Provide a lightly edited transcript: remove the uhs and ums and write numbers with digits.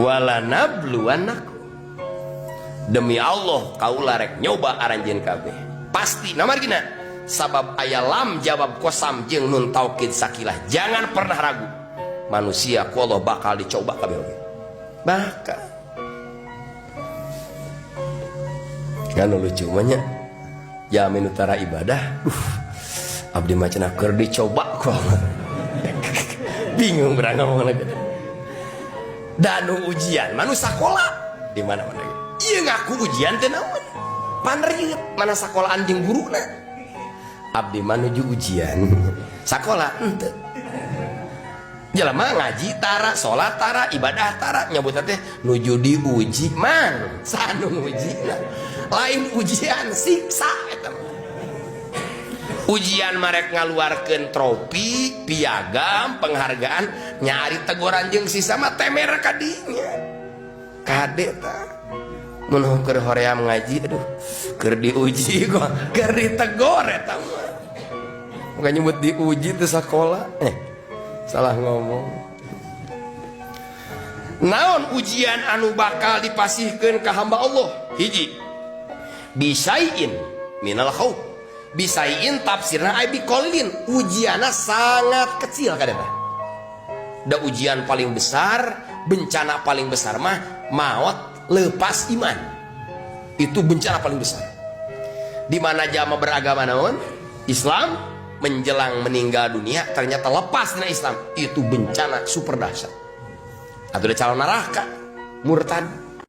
Walanabluwannakum, demi Allah kaula rek nyoba aranjeun kabeh pasti. Namargina sabab aya lam jawab kosam jeung nun taukid sakilah. Jangan pernah ragu, manusia ku Allah bakal dicoba kabeh oge. Bakal kan lucu mah nya, jamin utara ibadah, abdi mah cenah keur dicoba ku Allah. Bingung berang ngomong lagi. Danu ujian manu sakola di mana-mana ge. Ieu ngaku ujian teh naon? Panreut mana sakolaan jeung guruna. Abdi mah nuju ujian. Sakola henteu. Jelema ngaji tara, salat tara, ibadah tara, nyebut teh nuju diuji mang, sanu ngujina. Lain ujian siksa eta mah. Ujian marek ngaluarkeun trofi, piagam, penghargaan, nyari teguran jeung sisa mah temer kadinya. Kade tah. Mun keur hoream ngaji, aduh, keur diuji kok, keur ditegor eta mah. Bukan nyebut diuji teh sakola. Salah ngomong. Naon ujian anu bakal dipasihkeun ka hamba Allah? Hiji, bisaiin minal khauf. Bisaiin tafsirna ai biqalilin, ujianna sangat kecil kadeta. Da ujian paling besar, bencana paling besar mah maot lepas iman. Itu bencana paling besar. Di mana jama beragama naon? Islam menjelang meninggal dunia ternyata lepas dari Islam, itu bencana super dahsyat. Atau ada calon neraka, murtad.